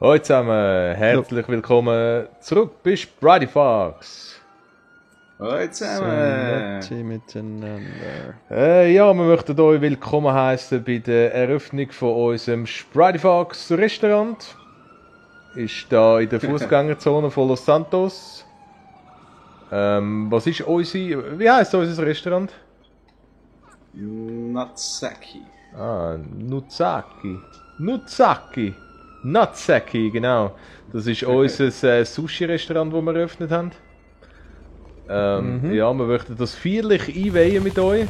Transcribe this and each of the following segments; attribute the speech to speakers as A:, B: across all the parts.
A: Hallo zusammen, herzlich willkommen zurück bei Sprite Fox.
B: Hallo zusammen.
C: So miteinander.
A: Ja, wir möchten euch willkommen heißen bei der Eröffnung von unserem Sprite Fox Restaurant. Ist da in der Fußgängerzone von Los Santos. Was ist wie heisst unser Restaurant?
B: Natsaki.
A: Natsaki, genau. Das ist unser Sushi-Restaurant, das wir eröffnet haben. Ja, wir möchten das feierlich einweihen mit euch.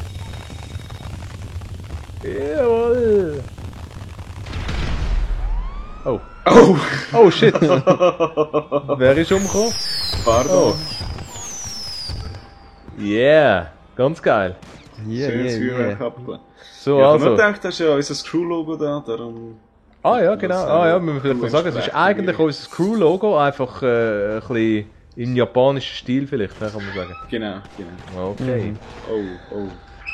A: Jawohl! Oh.
B: Oh!
A: Oh shit! Wer ist umgekommen?
B: Pardon.
A: Yeah! Ganz geil.
B: Schönes Feuerwerk abgelassen.
A: So,
B: Ich habe
A: also.
B: nur gedacht, das ist ja unser Crew-Logo da, darum...
A: Ah ja, genau. Ah ja, müssen wir vielleicht noch sagen, es ist eigentlich unser Crew-Logo, einfach ein bisschen im japanischen Stil vielleicht, kann man sagen.
B: Genau.
A: Okay.
B: Oh.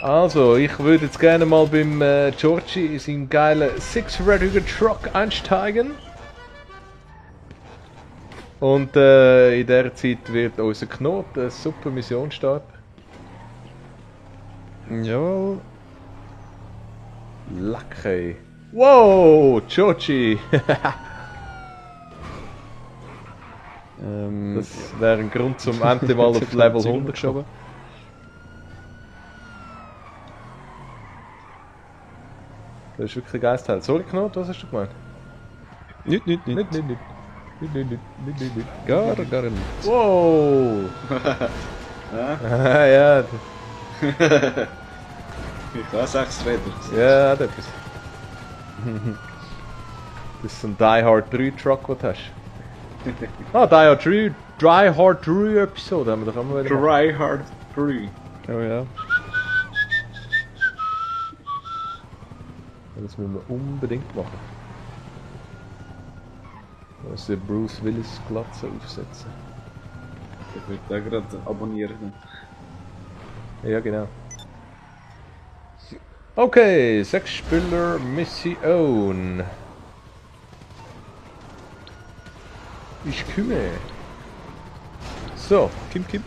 A: Also, ich würde jetzt gerne mal beim Georgie in seinen geilen sechsrädrigen Truck einsteigen. Und in der Zeit wird unser Knot eine super Mission starten.
C: Jawohl.
A: Lucky. Wow, Georgie! Das wäre ein Grund zum endlich mal auf Level 100 geschoben. Das ist wirklich ein Geistteil. Sorry Knot, was hast du gemeint?
C: Nicht.
A: Nicht.
C: Gar nicht.
A: Wow!
B: Ja,
A: Ja,
B: ich habe 6 Räder.
A: ja, das ist. Das ist ein Die Hard 3 Truck, den du hast. Die Hard 3 Episode haben wir doch immer wieder.
B: Dry Hard 3.
C: Oh ja.
A: Das müssen wir unbedingt machen. Da muss der Bruce Willis Glatze aufsetzen.
B: Ich würde da gerade abonnieren.
A: Ja, genau. Okay, 6 Spieler Mission. Ich kümmere. So,
C: Kim.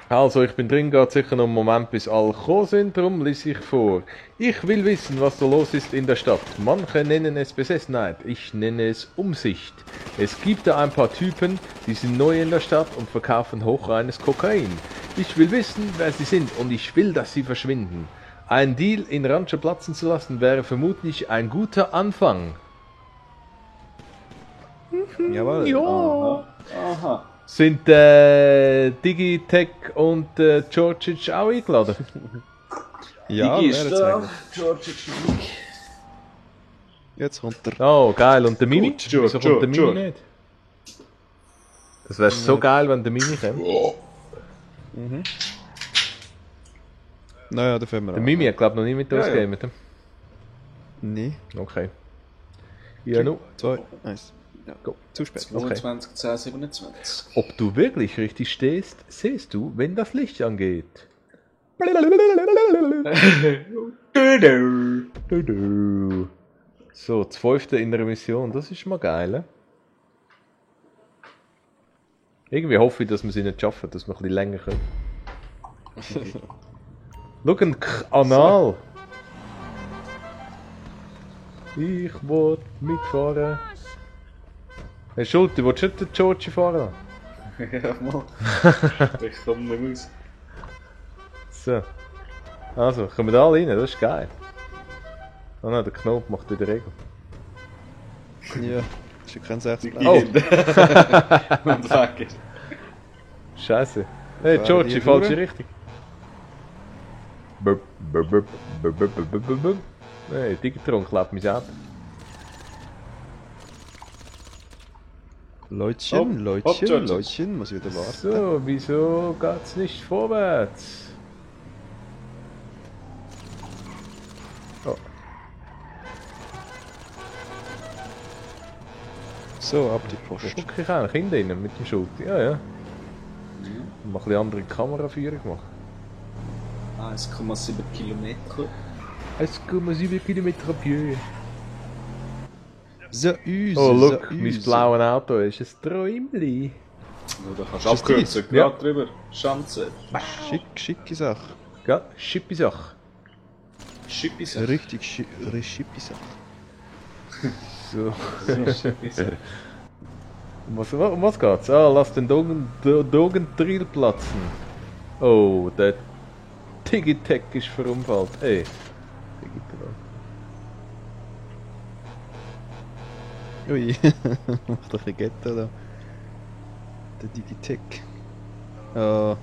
A: also ich bin drin, geht sicher noch einen Moment bis alle gekommen sind, darum lese ich vor. Ich will wissen, was so los ist in der Stadt. Manche nennen es Besessenheit, ich nenne es Umsicht. Es gibt da ein paar Typen, die sind neu in der Stadt und verkaufen hochreines Kokain. Ich will wissen, wer sie sind und ich will, dass sie verschwinden. Ein Deal in Rancho platzen zu lassen wäre vermutlich ein guter Anfang.
C: Jawohl.
A: Ja.
B: Aha.
A: Sind Digitech und Georgic auch eingeladen?
C: Ja,
B: Digi ist
C: wäre
B: da.
C: jetzt
B: George ist nicht.
C: Jetzt kommt er.
A: Oh, geil. Und der Mini?
B: Gut,
A: Wieso kommt der Mini
B: George.
A: nicht? Das wäre so geil, wenn der Mini kommt.
C: Naja, da fangen wir
A: Der
C: an.
A: Mimi hat, glaube ich, noch nie mit uns
B: Ja, ja.
A: gegeben. Mit dem.
C: Nee.
A: Okay. Ja, nu.
C: 2, 1. Ja,
A: Go.
C: zu spät.
B: 22, 10, 27.
A: Ob du wirklich richtig stehst, siehst du, wenn das Licht angeht. So, das 5. in der Mission, das ist mal geil. He? Irgendwie hoffe ich, dass wir es nicht schaffen, dass wir ein bisschen länger können. Schau, ein Kanal! Ich will mitfahren. Hey Schulte, willst du nicht den Georgie fahren?
B: Ja, mal. Ich komme nicht raus.
A: So. Also, kommen wir da alle rein, das ist geil. Oh nein, der Knopf macht wieder Regel.
C: Ja, ist ja kein 60.
B: Die
A: Oh.
B: Gilde. Und weg.
A: Scheiße. Hey
C: Fahren
A: Georgie,
C: die
A: falsche
C: durch?
A: Richtung. Burp, burp, burp, burp, burp, burp, burp, burp. Hey, Digitron klappt mich ab.
C: Leutchen,
B: Hopp, George.
C: Leutchen, muss wieder warten.
A: So, wieso geht's nicht vorwärts? Oh.
C: So, ab die Post.
A: Guck ich auch Kinder rein mit dem Schulter. Ja, ja. Mal ein bisschen andere Kameraführung machen.
B: 1,7 Kilometer.
A: 1,7 Kilometer ab Jö.
C: So üse,
A: Oh, look,
C: so
A: mein
C: üse.
A: blaues Auto ist ein Träumli.
B: Ja, da kannst du
C: Ist das
B: abkürzen,
C: dies?
B: gerade drüber. Schanze.
C: Schicke Sache.
A: Ja, schippi Sache.
B: Schippis.
C: Richtig schicke Sache.
A: So.
B: Schippis.
A: Um was geht's? Ah, lass den Dogentrill platzen. Oh, der Digitech ist verunfallt. Ey. Digital.
C: Ui, macht ein bisschen Ghetto da. Der Digitech. Ah.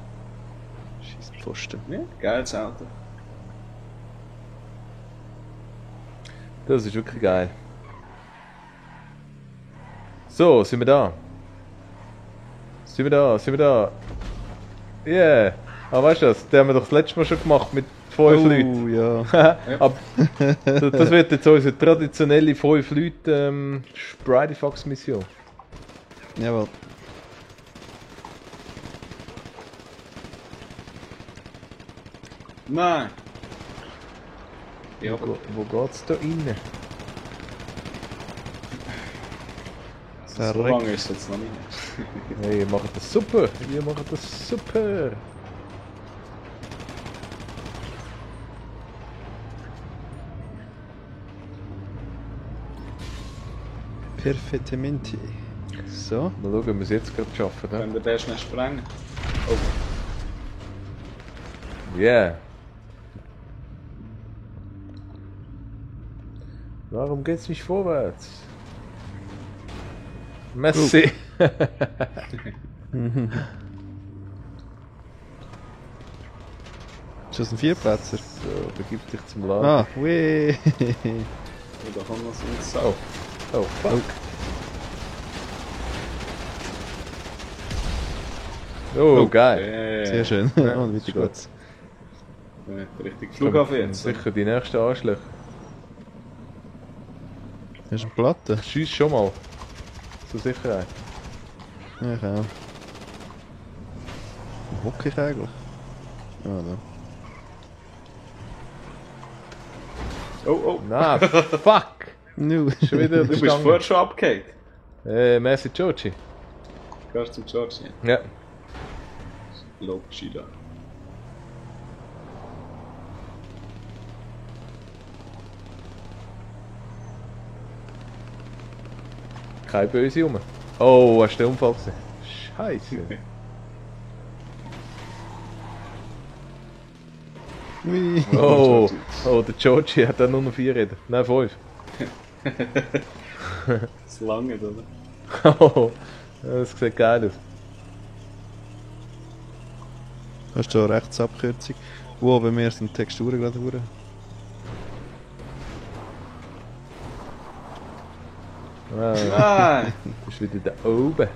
C: Scheiß Pfosten.
B: Ja, geiles Auto.
A: Das ist wirklich geil. So, sind wir da? Sind wir da? Yeah! Ah, weißt du das? Den haben wir doch das letzte Mal schon gemacht mit 5 Leuten.
C: Oh ja.
A: Aber das wird jetzt unsere traditionelle 5 Leute Sprite Fox Mission.
C: Jawohl.
B: Nein! Ja,
A: Wo geht's da rein?
B: so lange ist es jetzt noch nicht.
A: Hey, ihr macht das super! Ihr macht das super!
C: Perfettamente. So.
A: Mal schauen, ob wir es jetzt gerade schaffen. Ne?
B: Können wir den schnell sprengen?
A: Yeah! Warum geht's nicht vorwärts? Merci!
C: Ist das ein Vierplätzer?
A: So, begib dich zum Laden.
C: Ah, weh.
B: Oh, da kommt noch so ein Sau.
A: Oh, fuck! Oh, geil!
C: Sehr schön.
A: Ja,
C: Und
A: ist
C: weiter
A: gut.
C: geht's.
B: Richtig Flughafen jetzt.
A: Sicher die nächsten Arschlöcher.
C: Hast du eine Platte?
A: Schieß schon mal. Zur Sicherheit.
C: Ja, ich auch. Wo hocke ich eigentlich? Ah, da.
B: Oh, oh.
A: Na, fuck!
C: Nu.
A: Schon wieder
B: Du
A: der
B: bist vorher schon abgehakt.
A: Messi Georgie.
B: Gehst zum George, ja.
A: Ja.
B: Logisch, da.
A: Kein Böse rum. Oh, hast du den Unfall gesehen? Scheiße.
C: Ui.
A: Oh, oh, der Georgie hat dann nur noch 4 Räder. Nein, 5.
B: Das lange, oder?
A: Oh, das sieht geil aus.
C: Hast du da Rechtsabkürzung? Wo, bei mir sind die Texturen gerade durch.
A: Ah,
B: Nein!
A: ist wieder da oben.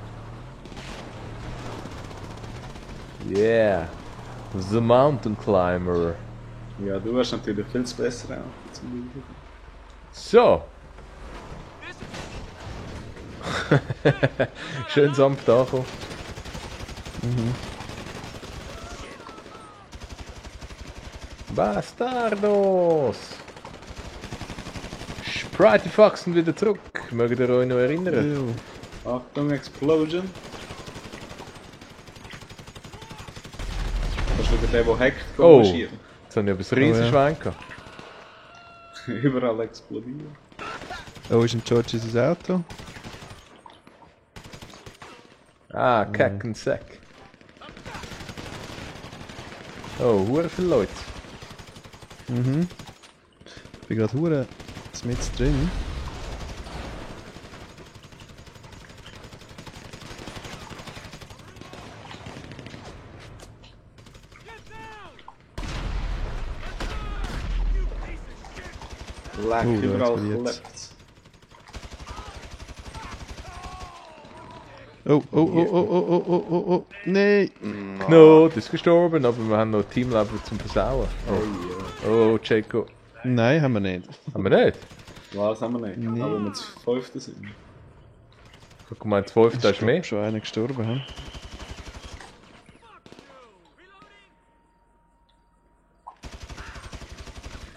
A: Yeah. The Mountain Climber.
B: Ja, du hast natürlich viel zu besser auch. Zum Beispiel.
A: So. Schön sanft ankommen. Bastardos! Sprite Fox sind wieder zurück. Mögt ihr euch noch erinnern?
C: Ja.
B: Achtung, Explosion. Das ist wieder der, der hackt,
A: Oh.
B: marschieren.
A: Jetzt habe ich aber ein Riesenschwein gehabt.
B: Überall explodieren.
C: Oh, ist ein George sein Auto?
A: Ah, Kack und Sack. Oh, hure viele Leute.
C: Mhm. Ich bin gerade hure mit drin.
B: Leck,
C: da
B: überall
C: explodiert's.
B: klebt.
C: Oh, oh, oh, oh, oh, oh, oh, oh, oh. Nein!
A: Knut ist gestorben, aber wir haben noch Teamlevel zum Versauen.
B: Oh,
A: Oh, Jaco.
C: Nein, haben wir nicht.
A: Haben wir nicht?
B: ja. Was haben wir nicht?
C: Nee.
B: Aber wir zu 5. sind.
A: Guck mal, 12, da ist mehr.
C: Schon einer gestorben, hm?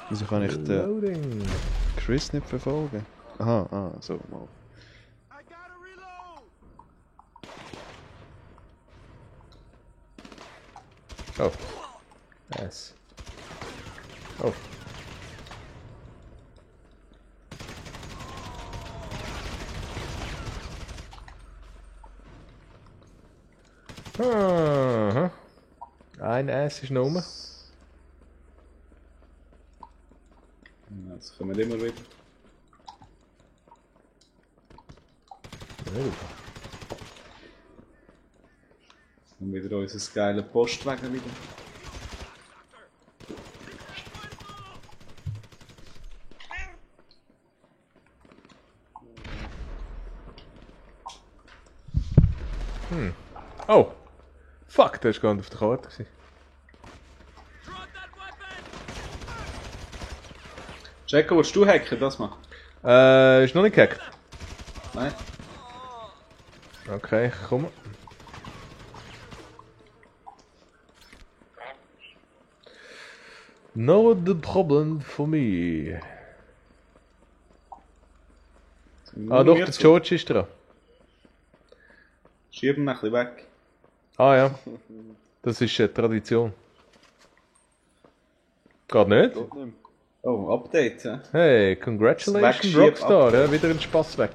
C: Wieso kann ich den
A: Loading.
C: Chris nicht verfolgen? Aha, so, mal.
A: Oh. Yes. Oh. Aha. Ein Ass ist noch rum.
B: Ja, das kommen wir immer wieder. Und wieder unser geiles Postwagen wieder.
A: Oh! Fuck, der ist gar nicht auf der Karte gewesen.
B: Jacko, willst du hacken, das machen?
A: Ist noch nicht gehackt.
B: Nein?
A: Okay, komm. No the problem for me. Ah doch, der George ist dran.
B: Schieb ihn ein bisschen weg.
A: Ah ja, das ist Tradition. Geht nicht?
B: Oh, Update, ja.
A: Hey, congratulations
B: Wegschieb,
A: Rockstar, ja, wieder ein Spaß weg.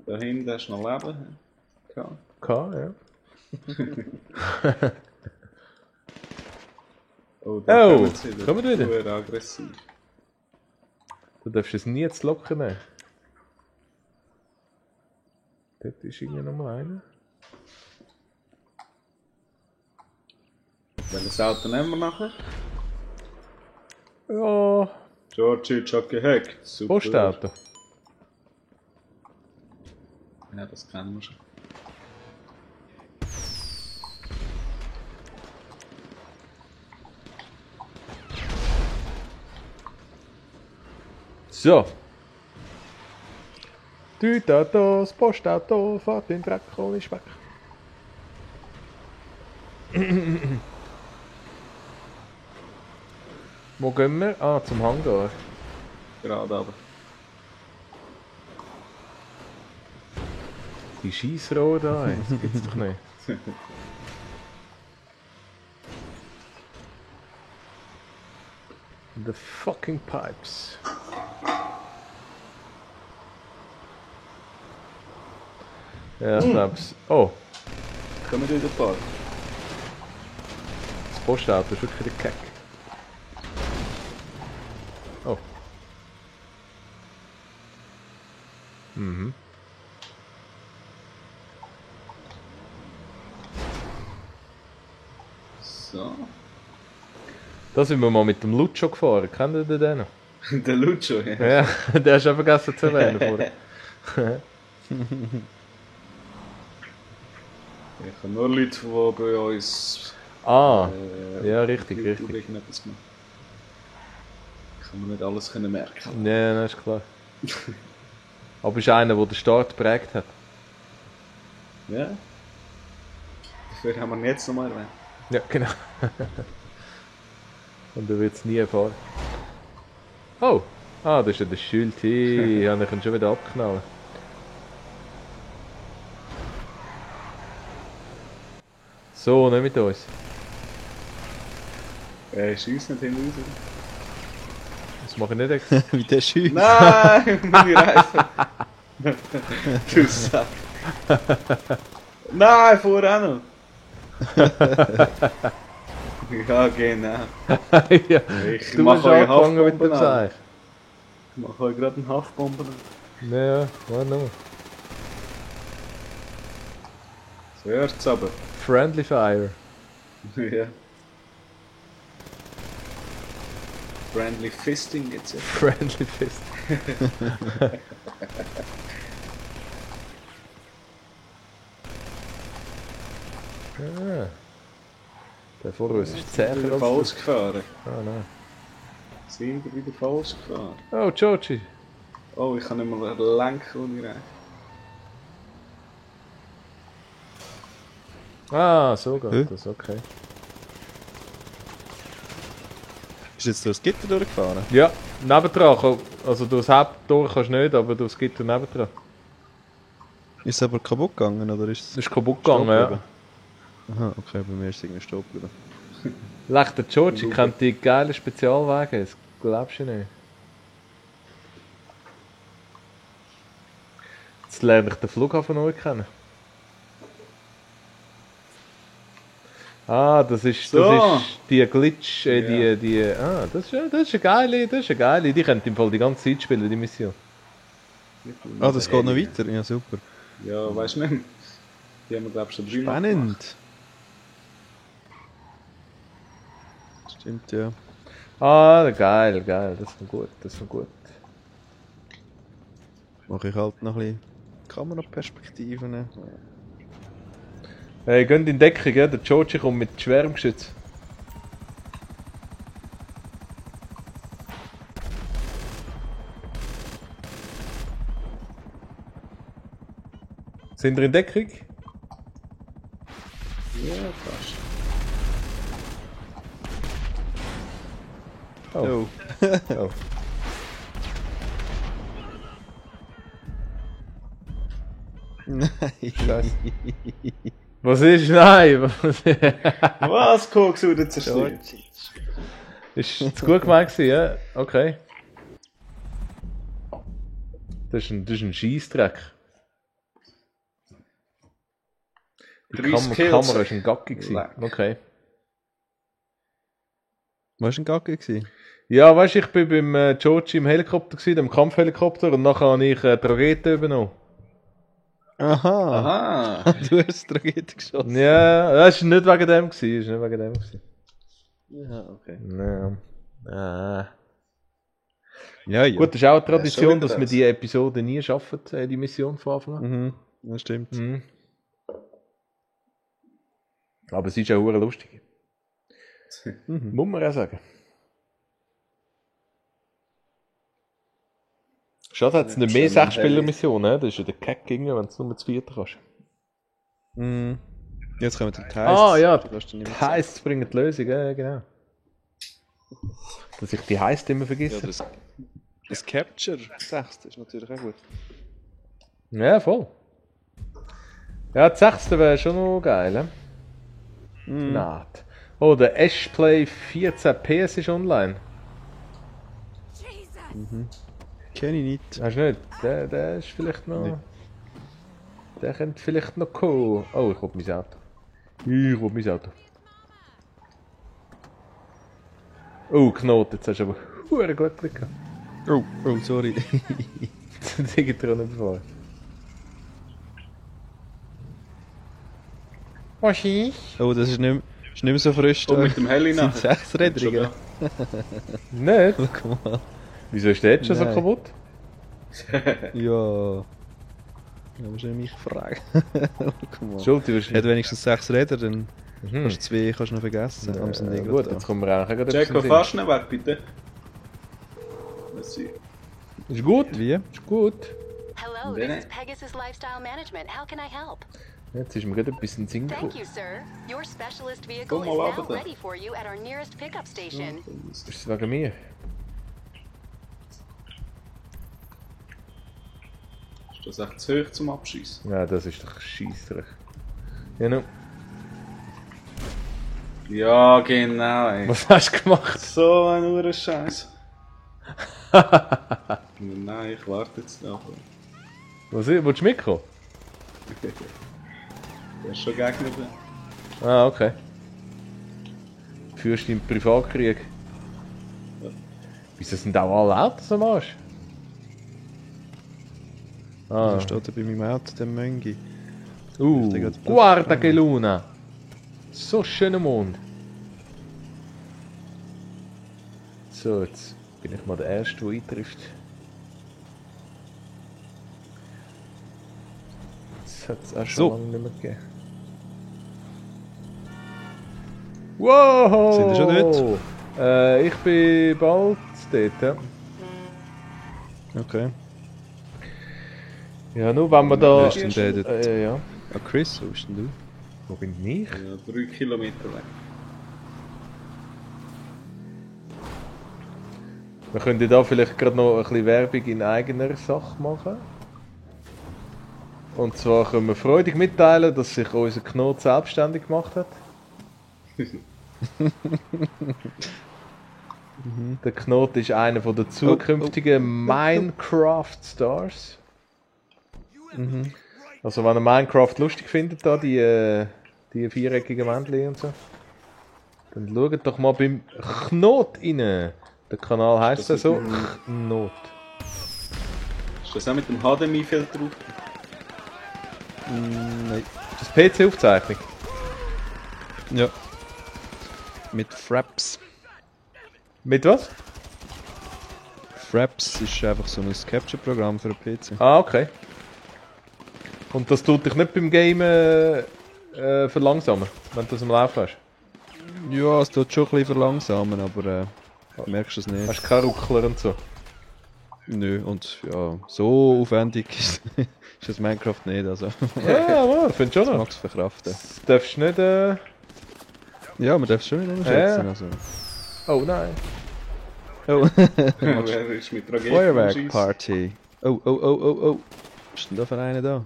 B: Da hinten hast du noch Leben. Ja.
A: Ja.
B: Oh, da
A: Oh,
B: kommen sie wieder.
A: kommen wieder.
B: Sehr aggressiv.
A: Du darfst es nie zu locker nehmen. Dort ist irgendwie noch mal einer.
B: Welches Auto nehmen wir nachher?
A: Ja,
B: George hat gehackt. Super.
A: Postauto.
B: Ja, das kennen wir schon.
A: So. Tütatos, Postauto, fahrt den Dreck ohne Speck. Wo gehen wir? Ah, zum Hangar.
B: Gerade aber.
A: Die Scheissrohr da, ey, das gibt's doch nicht. The fucking pipes. Ja, ich glaub's. Oh,
B: Kommen wir wieder ein paar.
A: das Postauto ist wirklich der Keck. Oh. Mhm.
B: So.
A: Da sind wir mal mit dem Lucho gefahren. Kennt ihr den noch?
B: Der Lucho, ja.
A: Ja, der hast du vergessen zu erwähnen vorher.
B: Ich habe nur Leute, die bei uns
A: Ah, ja, richtig,
B: YouTube
A: richtig.
B: irgendetwas gemacht. Ich kann mir nicht alles können merken.
A: Ja, das ist klar. Aber ist einer, der den Start geprägt hat.
B: Ja. Dafür haben wir ihn jetzt nochmal erwähnt.
A: Ja, genau. Und er wird es nie erfahren. Oh! Ah, das ist ja der Schild. Hey, ich kann schon wieder abknallen. So, nicht mit uns.
B: Schießt nicht hinten raus.
A: Das mache ich nicht extra.
C: Wie der Schü.
B: Nein! Meine Reifen! Du Sack! Nein, vorher auch noch! Ja, genau.
A: Ja,
B: Ich
A: du
B: mache
A: hast
B: euch
A: angefangen mit dem
B: Haftbomben an.
A: Seich.
B: Ich mache euch gerade einen Haftbomben.
A: Ja, warte noch.
B: So hört's aber.
A: Friendly Fire.
B: Ja. Friendly Fisting jetzt. Ja.
A: Friendly Fist. Ah. Der vor uns ist zäher
B: Wieder
A: als
B: falsch
A: du.
B: gefahren.
A: Ah, nein.
B: Sind wir wieder falsch gefahren?
A: Oh, Georgie.
B: Oh, ich kann nicht mehr lenken ohne rein.
A: Ah, so geht
C: Hä?
A: das, okay.
C: Ist jetzt durch das Gitter durchgefahren?
A: Ja, nebendran. Also durchs Haupttor kannst du nicht, aber durchs Gitter nebendran.
C: Ist es aber kaputt gegangen, oder ist
A: Das
C: es...
A: ist kaputt gegangen, ja.
C: geblieben? Aha, okay, bei mir ist es irgendwie stehen geblieben.
A: Leck, der George kennt die geilen Spezialwagen, das glaubst du nicht. Jetzt lerne ich den Flughafen neu kennen. Ah, das ist die Glitch, das ist eine geile, die könnt im Fall die ganze Zeit spielen, die Mission.
C: Ah, das geht noch weiter? Ja, super.
B: Ja, weißt du nicht. Die haben wir, glaube ich, schon 3 Mal gemacht.
C: Spannend. Stimmt, ja.
A: Ah, geil, das ist gut.
C: Mache ich halt noch ein bisschen Kameraperspektiven.
A: Hey, geht in Deckung, ja? Der George kommt mit Schwärmgeschütz. Sind wir in Deckung?
B: Ja, fast.
A: Oh. Oh.
C: Nein.
A: Scheiße. Was ist? Nein!
B: Was? Koks wurde zerstört.
A: Ist zu gut gemeint gewesen, ja? Okay. Das ist ein Scheissdreck. Die
B: 30 Kills.
A: Kamera war ein Gacki gewesen.
B: Leck.
A: Okay.
C: Was war ein Gagge gewesen?
A: Ja, weißt du, ich bin beim George im Helikopter gewesen, dem Kampfhelikopter, und nachher habe ich die Rakete übernommen.
C: Aha.
B: Aha.
C: Du hast Tragödie geschossen.
A: Ja, das war nicht wegen dem gewesen,
C: Ja, okay.
A: Ja.
C: Ja, ja.
A: Gut, das ist auch eine
B: Ja,
A: Tradition,
B: schon wieder
A: dass wir
B: das.
A: die Episode nie schaffen, die Mission von Anfang an.
C: Mhm, das stimmt.
A: Mhm. Aber es ist auch hure lustig.
C: Mhm.
A: Muss man auch sagen. Schade, hat es nicht mehr
B: schon
A: 6-Spieler-Missionen, das ist ja der Kack gegen, wenn du es nur zu 4 kannst.
C: Mhm. Jetzt kommen die Heists.
A: Ah ja,
C: Du kannst dann nicht
A: die
C: mehr
A: Heists bringen die Lösung, ja genau. Dass ich die Heists immer
C: sagen.
A: vergesse.
C: Ja, das Capture 6 ist natürlich auch gut.
A: Ja, voll. Ja, die 6. wäre schon noch geil, ne?
C: Mhm.
A: Nein. Oh, der Ashplay 14 PS ist online.
C: Kenn ich nicht.
A: Weißt du nicht? Der ist vielleicht noch...
C: Nee.
A: Der könnte vielleicht noch kommen. Oh, ich will mein Auto. Oh, Knoten, jetzt hast du aber hure gut Glück gehabt.
C: Oh, sorry.
A: Den Digitron überfahren. Was ist?
C: Oh, das ist nicht mehr so frisch.
B: Und mit dem Heli
C: sind
B: nachher.
C: 6 Räder.
A: Nicht?
C: Guck mal.
A: Wieso ist der jetzt schon so
C: Nein.
A: kaputt?
C: Ja. Ja, musst du mich fragen. Guck mal.
A: Schuld, du
C: Hat wenigstens 6 Räder, dann
A: Mhm.
C: kannst du 2 kannst du noch vergessen. Am sind die
A: Gut,
C: gerade
A: jetzt kommen wir auch gerade
B: Jacko,
A: etwas
B: fahr schnell weg, bitte. Merci.
A: da. Ist gut?
C: da. Wie?
A: Ist gut.
D: Hello,
B: Bene.
D: this is Pegasus Lifestyle Management. How can I help?
A: Jetzt ist mir gerade ein bisschen Sinn
D: Thank
A: gekommen.
D: you, sir. Your specialist vehicle
B: Komm
D: is
B: mal
D: now
B: runter.
D: ready for you at our nearest pickup station.
A: Ist es wegen mir?
B: Ist das echt zu hoch zum Abschießen?
A: Ja, das ist doch scheissdreck. Ja, nun.
B: Ja, genau, ey.
A: Was hast du gemacht?
B: So ein Uhrenscheiß. Nein, ich warte jetzt noch.
A: Willst du mitkommen?
B: Der ist schon Gegner da.
A: Ah, okay. Führst du im Privatkrieg?
B: Ja.
A: Wieso sind auch alle Autos am Arsch? Ah.
C: Da steht er bei meinem Auto, der Möngi. der geht
A: Guarda che luna! So schöner Mond. So, jetzt bin ich mal der Erste, der eintrifft. Das hat es auch schon
C: So.
A: lange nicht mehr gegeben. Wow!
C: Sind ihr schon dort?
A: Ich bin bald dort, ja.
C: Okay.
A: Ja, nur wenn wir da...
C: Wer ist denn der dort?
A: ja.
C: Ah, Chris, wo bist denn du?
A: Wo bin ich?
B: Ja, 3 Kilometer weg.
A: Wir können da vielleicht gerade noch ein bisschen Werbung in eigener Sache machen. Und zwar können wir freudig mitteilen, dass sich unser Knot selbstständig gemacht hat. Der Knot ist einer von der zukünftigen Minecraft-Stars. Also wenn ihr Minecraft lustig findet, da die viereckigen Männchen und so, dann schaut doch mal beim Knot rein. Der Kanal heisst ja so, Knot.
B: Ist das auch mit dem HDMI-Filter drauf?
C: Nein.
A: Das PC-Aufzeichnung?
C: Ja. Mit Fraps.
A: Mit was?
C: Fraps ist einfach so ein Capture-Programm für einen PC.
A: Ah, okay. Und das tut dich nicht beim Game verlangsamen, wenn du das am Laufen hast?
C: Ja, es tut schon ein bisschen verlangsamen, aber merkst du es nicht.
A: Hast du keine Ruckler und so?
C: Nö, und ja, so aufwendig ist das Minecraft nicht, also
A: Ja, aber ich finde schon
C: das
A: noch.
C: magst du verkraften.
A: Das darfst du nicht...
C: Ja, man darf es schon nicht unterschätzen.
A: Ja.
C: Also.
A: Oh nein.
C: Oh,
B: Wer ist mit Tragödie?
C: Feuerwerk-Party. Oh. Was ist denn da für einen da?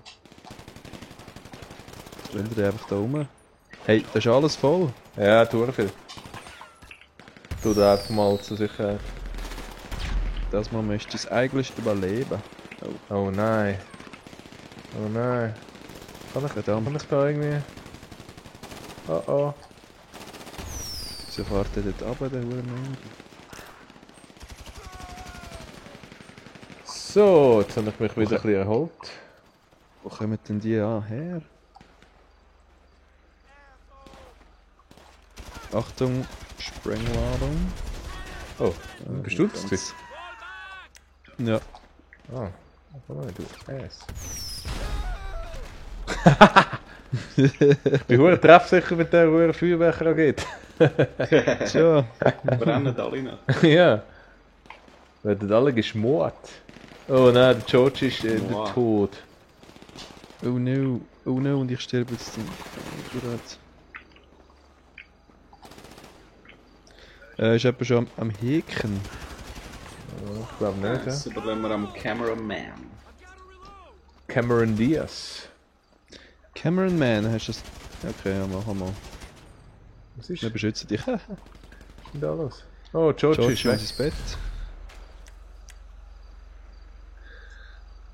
C: Rennt der einfach da rum? Hey, das ist alles voll.
A: Ja, tu viel. Tu da einfach mal zur Sicherheit.
C: Das Mal möchte ich eigentlich überleben.
A: Oh nein. Oh nein. Kann ich da irgendwie... Oh oh.
C: Wieso fährt der dort runter, der Hurenmann?
A: So, jetzt habe ich mich wieder ein bisschen erholt.
C: Wo kommen denn die her? Achtung, Sprengladung.
A: Oh, bist du das gewesen?
C: Ja.
A: Ah, oh nein, du Ass. Ich bin verdammt treffsicher mit der hohen Feuerwerkrakete.
C: Tja.
B: Brennen alle noch.
A: Ja. Werden alle geschmort. Oh nein, der George ist der
B: Wow.
A: Tod.
C: Oh no, und ich sterbe jetzt. Ist jemand schon am Häken?
A: Ich glaube nicht, ja.
B: Das überlegen wir am Cameraman.
A: Cameron Diaz.
C: Cameron Man, hast du das? Okay, ja, mach mal.
A: Was ist
C: Wir beschützen dich.
A: denn da los? Oh, George ist weg.
C: ins Bett.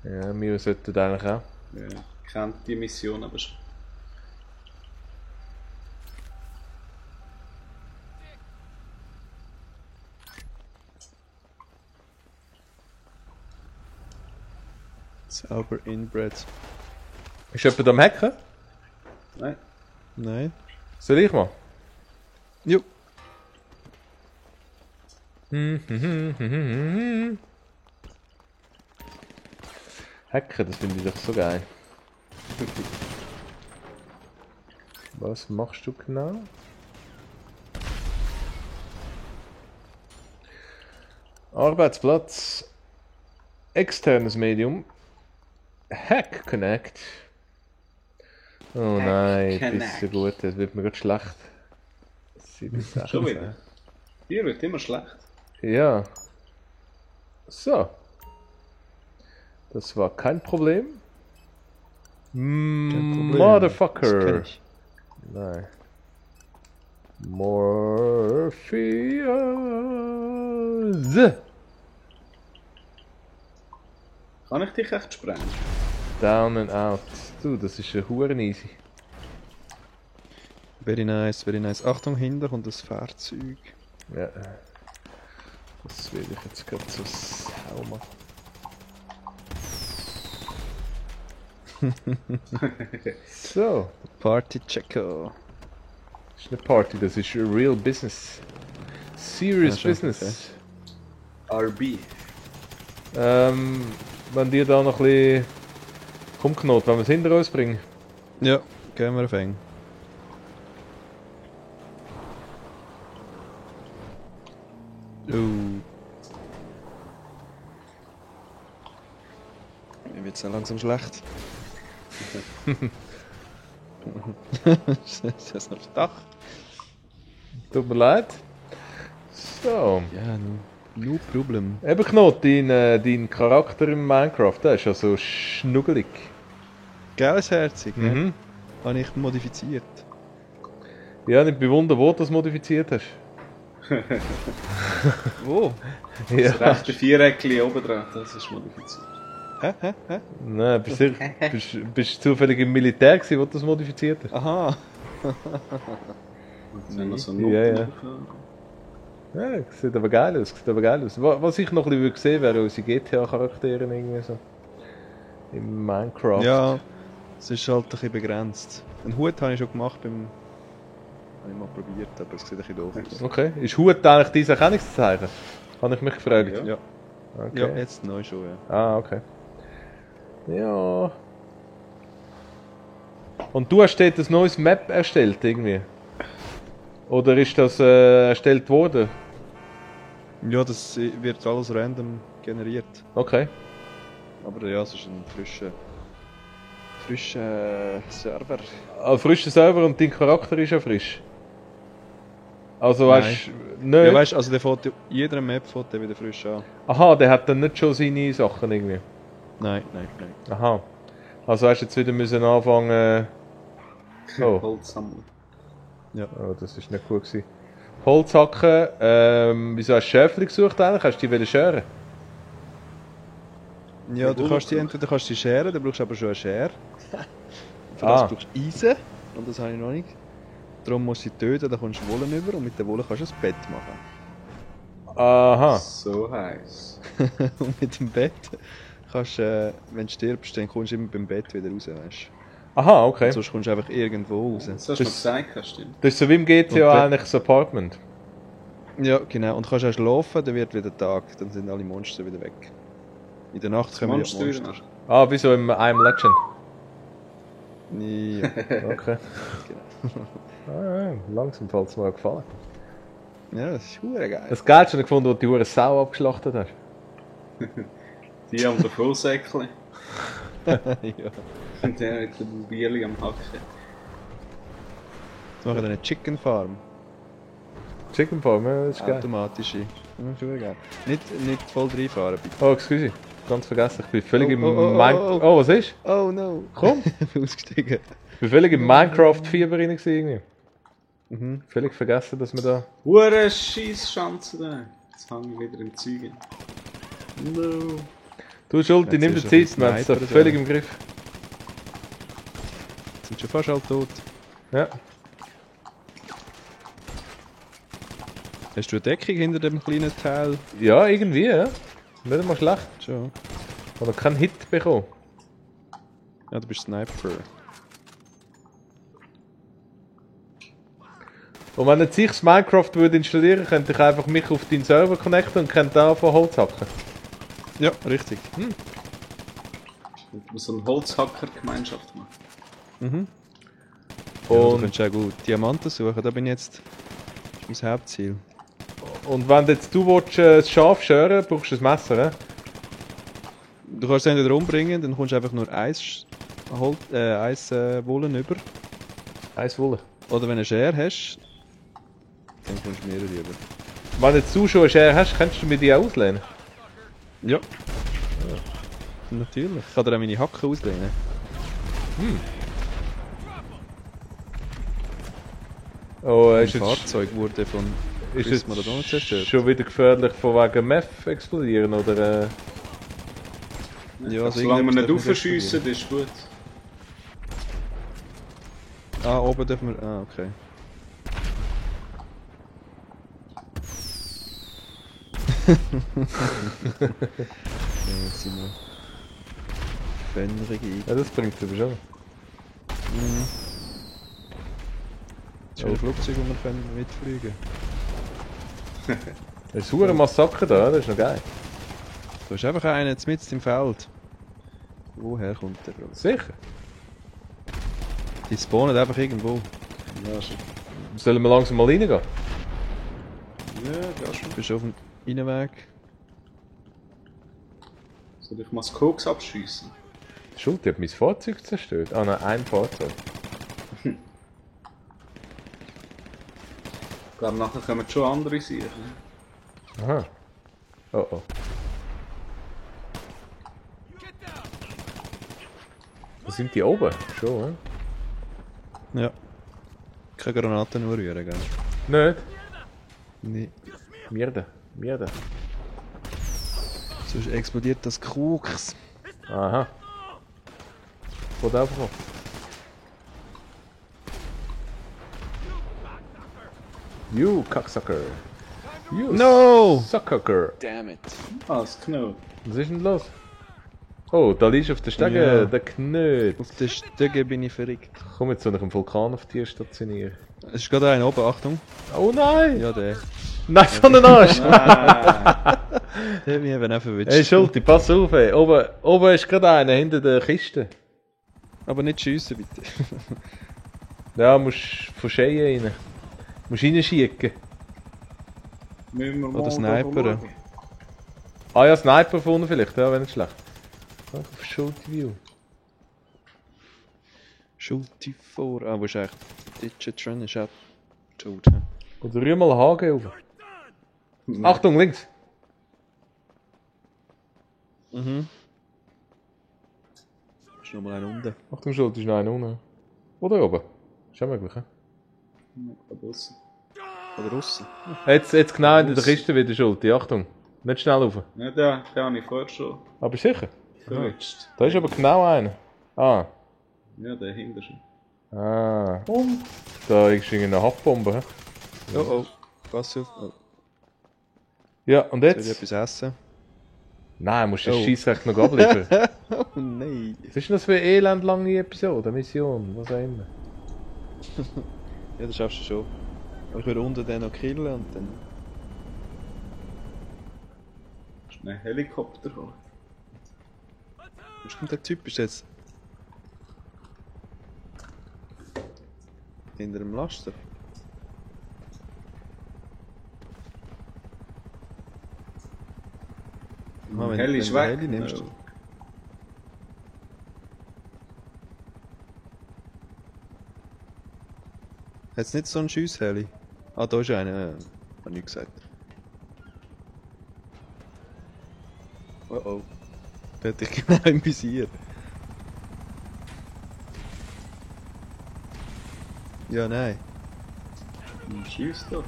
A: Ja, wir sollten eigentlich auch.
B: Ja, ich kenne die Mission aber schon.
C: Sauber inbred.
A: Ist jemand am Hacken?
B: Nein?
C: Nein.
A: Soll ich mal?
C: Jo.
A: Hacken, das finde ich doch so geil. Was machst du genau? Arbeitsplatz. Externes Medium. Hack Connect. Oh nein,
B: Connect.
A: das ist so gut, das wird mir gerade schlecht.
B: Schon wieder? Hier wird immer schlecht.
A: Ja. So. Das war kein Problem.
C: Problem. Das
A: Motherfucker.
C: kenn ich.
A: Nein. Morpheus.
B: Kann ich dich echt sprengen?
A: Down and out. Du, das ist ein Huren easy.
C: Very nice, very nice. Achtung, hinter kommt das Fahrzeug.
A: Ja. Das will ich jetzt gerade so sau machen. So.
C: Party Checker.
A: Das ist eine Party, das ist real business. Serious
C: Ja, schon,
A: business.
B: RB.
A: Wenn dir da noch ein bisschen... Komm Knot, wenn wir es hinter uns bringen.
C: Ja, gehen wir auf eng. Oh. Mir wird's dann langsam schlecht. Ist das auf dem Dach?
A: Tut mir leid. So.
C: Ja, nu. No problem.
A: Eben Knot, dein Charakter in Minecraft, der ist ja so schnuggelig.
C: Geiles Herzig, ne?
A: Mhm.
C: Habe ich modifiziert.
A: Ja, nicht bewundern, wo du das modifiziert hast.
C: Wo?
A: Ja.
B: Das rechte Viereckchen oben dran, das ist modifiziert.
C: Hä?
A: Nein, bist du zufällig im Militär gewesen, wo du das modifiziert hast?
C: Aha.
B: Und dann noch so
A: Ja, ja.
B: bekommen.
A: Ja, sieht aber geil aus, sieht aber geil aus. Was ich noch ein bisschen sehen würde, wäre unsere GTA-Charaktere irgendwie so. In Minecraft.
C: Ja, es ist halt ein bisschen begrenzt. Einen Hut habe ich schon gemacht beim... Habe ich mal probiert, aber es sieht ein bisschen doof aus.
A: Okay. Ist Hut eigentlich dein Erkennungszeichen? Habe ich mich gefragt.
B: Ja.
C: Ja.
A: Okay.
C: Ja, jetzt neu schon, ja.
A: Ah, okay. Ja. Und du hast dort ein neues Map erstellt, irgendwie? Oder ist das erstellt worden?
C: Ja, das wird alles random generiert.
A: Okay.
C: Aber ja, es ist ein frischer Server.
A: Ein frischer Server und dein Charakter ist ja frisch. Also
C: Nein.
A: weißt du, nicht?
C: Ja, weißt du, also der fängt, jeder Map fängt der wieder frisch an.
A: Aha, der hat dann nicht schon seine Sachen irgendwie.
C: Nein.
A: Aha. Also hast du jetzt wieder müssen anfangen. Oh.
B: Holz sammeln.
A: Oh, das ist nicht gut gewesen. Holz hacken, wieso hast du Schäfchen gesucht eigentlich? Hast du die wollen scheren?
C: Ja, du kannst die entweder kannst du die scheren, dann brauchst du aber schon eine Schere. Für
A: Ah.
C: das brauchst du Eisen, und das habe ich noch nicht. Darum musst du sie töten, dann kommst du Wolle über und mit der Wolle kannst du ein Bett machen.
A: Aha.
B: So heiß.
C: Und mit dem Bett kannst du, wenn du stirbst, dann kommst du immer beim Bett wieder raus, weißt du.
A: Aha, okay.
C: Sonst kommst du einfach irgendwo raus.
B: Das hast du noch gesagt, stimmt.
A: Das ist so wie im GTA
C: Und dann-
A: eigentlich das Apartment.
C: Ja, genau. Und du kannst auch schlafen, dann wird wieder Tag, dann sind alle Monster wieder weg. In der Nacht kommen die
B: Monster
C: Monster.
A: Ah, wie so im I'm Legend.
C: Ja,
A: Okay. Ah, langsam fällt es mir auch gefallen.
C: ja, das ist hure geil.
A: Das Geld schon gefunden, wo du die hure Sau abgeschlachtet hast.
B: Die am Fullsäckchen.
C: Ja.
B: Und der mit dem Bierli am Hacken.
C: Jetzt machen wir eine Chicken Farm.
A: Chicken Farm, ja, das ist geil.
C: Automatische. Ja, ist hure geil. Nicht voll reinfahren, bitte.
A: Oh, excuse. Ganz vergessen, ich bin völlig
C: Oh,
A: im
C: oh, oh,
A: Minecraft.
C: oh,
A: Oh, was ist?
C: Oh no!
A: Komm.
C: Ich bin ausgestiegen.
A: Ich bin völlig im Minecraft-Fieber rein gewesen, irgendwie.
C: Mhm.
A: Völlig vergessen, dass wir da...
B: Hure Scheissschanze da. Jetzt hänge ich wieder im Zeug. No.
A: Du Schulti,
C: Jetzt
A: nimm dir
C: ist ein
A: Zeit, wir haben es
C: Sniper,
A: völlig
C: so.
A: im Griff.
C: Sind schon fast alle tot.
A: Ja.
C: Hast du eine Deckung hinter dem kleinen Teil?
A: Ja, irgendwie, ja. Nicht einmal schlecht.
C: Schon.
A: Oder keinen Hit bekommen.
C: Ja, du bist Sniper.
A: Und wenn jetzt ich das Minecraft würde installieren, könnte ich einfach mich auf deinen Server connecten und könnte da von Holz hacken.
C: Ja, richtig.
B: Und so eine Holzhacker-Gemeinschaft machen.
C: Mhm. Ja, du
A: Und,
C: könntest auch gut Diamanten suchen, da bin ich jetzt. Das ist mein Hauptziel.
A: und wenn jetzt du willst, das Schaf scheren, brauchst du ein Messer, he?
C: Du kannst es entweder umbringen, dann kommst du einfach nur Eis Wollen über.
A: Eins Wolle.
C: Oder wenn du eine Schere hast, dann kommst du mehrere über.
A: Wenn jetzt du schon eine Schere hast, kannst du mir die auch auslehnen.
C: Ja. Natürlich. Ich kann dir auch meine Hacken auslehnen.
A: Oh,
C: Ein
A: ist jetzt,
C: Fahrzeug wurde von
A: ist
C: Chris
A: jetzt
C: Maradona zerstört.
A: schon wieder gefährlich von wegen Meth explodieren, oder?
C: Ja, also
B: Solange wir nicht
C: irgendetwas
B: aufschiessen, ist gut.
C: Ah, oben dürfen wir. Ah, okay. Ja, jetzt sind wir. Fenrige
A: Ja, das bringt es aber schon.
C: Das ist ein Flugzeug, wo wir können mitfliegen.
A: Das ist ein Massaker da, das ist noch geil.
C: Du hast einfach einen jetzt mitten im Feld. Woher kommt der, Bro?
A: Sicher.
C: Die spawnen einfach irgendwo.
B: Ja, schon.
A: Sollen wir langsam mal reingehen?
B: Ja, ja schon.
C: Du bist auf dem Innenweg.
B: Soll ich mal das Koks abschiessen?
A: Schuld, die hat mein Fahrzeug zerstört. Ah nein, ein Fahrzeug.
B: Ich glaube, nachher kommen schon andere Sachen.
A: Aha. Oh oh. Wo sind die oben? Schon,
C: Ja. Keine Granaten nur rühren, gell?
A: Nicht?
C: Nee.
A: Merde.
C: Sonst explodiert das Koks.
A: Aha. Geht einfach auf. You Cocksucker. You
C: No!
A: Sucker.
C: Damn it.
B: Ah, das Knoll.
A: Was ist denn los? Oh, da liegst du auf der Stege,
C: Ja.
A: der Knöt.
C: Auf der Stege bin ich verrückt.
A: Komm, jetzt soll ich einen Vulkan auf dir stationieren.
C: Es ist gerade einer oben, Achtung.
A: Oh nein!
C: Ja, der.
A: Nein, so einen Arsch!
B: Ah,
C: Der hat mich eben auch verwünscht.
A: Hey Schulti, pass auf, ey. Oben ist gerade einer hinter der Kiste.
C: Aber nicht schiessen, bitte.
A: Ja, musst von Schäden rein. Musst reinschicken.
B: müssen wir mal
C: Oder Sniperen.
B: schauen.
A: Ah ja, Sniper vorne vielleicht, ja, wäre nicht schlecht. Auf Schulti View.
C: Schulte vor. Ah, wo ist eigentlich der Digit drin? Ist auch tot. He?
A: Oder rühr mal Haken auf. Achtung, links!
C: Mhm. Ist noch mal einer unten.
A: Achtung, Schulti, ist noch einer unten. Oder oben. Ist auch möglich, he?
C: Oder draussen.
A: Jetzt genau in der Kiste wieder, Schulti. Achtung. Nicht schnell rauf.
B: Ja, den habe ich vorher schon
A: Aber sicher?
B: verwünscht.
A: Da ist aber genau einer. Ah.
B: Ja, der hinter schon.
A: Ah. Da ist eine Haftbombe, he?
C: Oh oh. Pass auf. Oh.
A: Ja, und
C: Soll ich
A: jetzt?
C: etwas essen?
A: Nein, musst du das
C: Oh.
A: Scheissrecht noch abliefern.
C: Oh nein.
A: Was ist denn das für eine elendlange Episode, Mission, was auch immer?
C: Ja, das schaffst du schon. Aber ich würde unten den noch killen und dann...
B: Ist ein Helikopter gekommen.
C: Wo ist denn der Typ ist jetzt? Hinter dem Laster. Ah, wenn-
B: Heli ist
C: wenn du
B: weg.
C: Heli nimmst.
B: Ja.
C: Hat es nicht so einen Schiessheli? Ah, da ist einer. Hab nichts gesagt. Oh oh. Der hat dich genau im Visier. Ja, nein.
B: Schießt doch.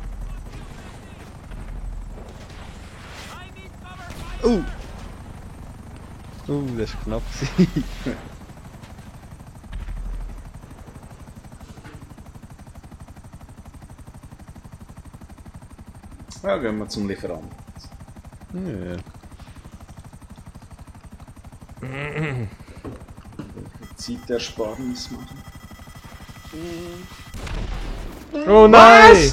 C: Das war knapp. gewesen.
B: Ja, gehen wir zum Lieferanten.
C: Ja.
B: Zeitersparnis machen.
A: Oh nein!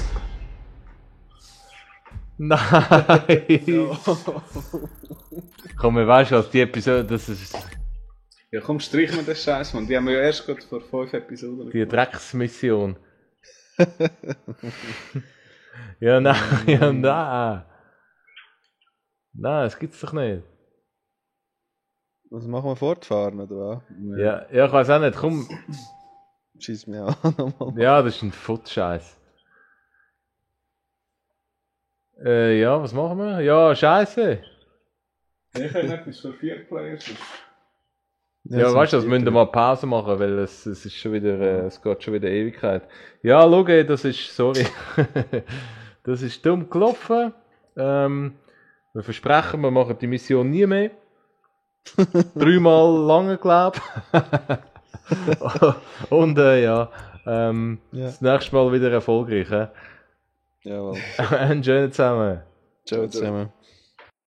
A: Nein! Komm, wir weißt was, die Episode, das ist
B: Ja komm, streich mir den Scheiß, Mann. Die haben wir ja erst gerade vor 5 Episoden
A: die Drecksmission. Ja, nein, ja, nein. Nein, das gibt's doch nicht.
C: Was machen wir fortfahren, oder was?
A: Ja, ja, ich weiß auch nicht, komm.
C: Schieß mich an nochmal.
A: Ja, das ist ein Foot-Scheiß. Ja, was machen wir? Ja, Scheiße.
B: Ich habe etwas für 4 Players.
A: Ja, weißt du, das müssen wir mal Pause machen, weil es ist schon wieder, es geht schon wieder Ewigkeit. Ja, schau, ey, das ist, sorry, das ist dumm gelaufen. Wir versprechen, wir machen die Mission nie mehr. 3-mal lange, glaub. Und ja, das nächste Mal wieder erfolgreich.
C: Jawohl.
A: Einen schönen zusammen.
C: Ciao zusammen.